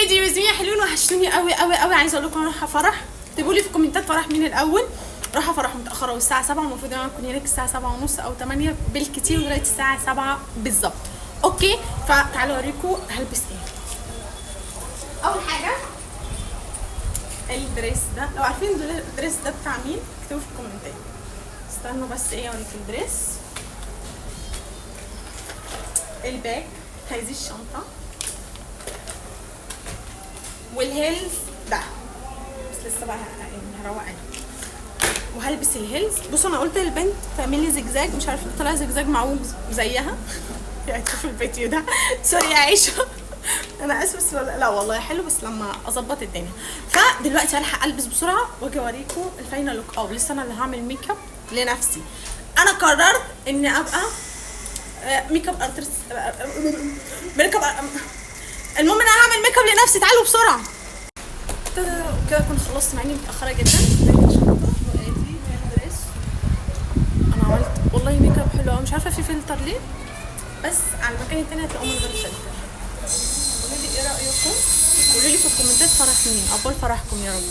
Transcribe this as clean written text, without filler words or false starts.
ready with me يا حلوين، وحشتوني قوي قوي قوي. عايزه اقول لكم انا رايحة فرح، اكتبوا لي في الكومنتات فرح مين الاول. رايحة فرح متاخرة والساعة 7، المفروض ان انا اكون هناك الساعة 7:30 او 8 بالكتير، ودلوقتي الساعة 7 بالظبط. okay، فتعالوا اوريكم هلبس ايه. اول حاجة ال dress ده، لو عارفين ال dress ده بتاع مين اكتبوا في الكومنتات. استنوا بس ايه اوريكم ال dress. ال bag، هذه الشنطة، وال heels ده، بس لسه بقى يعني هروق عليه وهلبس ال heels. بصوا انا قلت للبنت تعمل لي زجزاج، مش عارفه طلع زجزاج معوج زيها. يعني تشوف الفيديو ده، sorry يا عيشه انا اسفه، بس لا والله حلو، بس لما اظبط الدنيا. فدلوقتي هلحق البس بسرعة واجي اوريكم ال final look. لسه انا اللي هعمل ميك اب لنفسي. انا قررت اني ابقى makeup artist، makeup. المهم انا هعمل ميك اب لنفسي. تعالوا بسرعة كده اكون خلصت، مع اني متاخرة جدا. وادي ال dress. انا عملت والله ميك اب حلو قوي، مش عارفه في فلتر ليه، بس على المكان التاني هتلاقوه من غير فلتر. قولوا لي ايه رايكم، قولوا لي في الكومنتات فرح مين. عقبال فرحكم يا رب.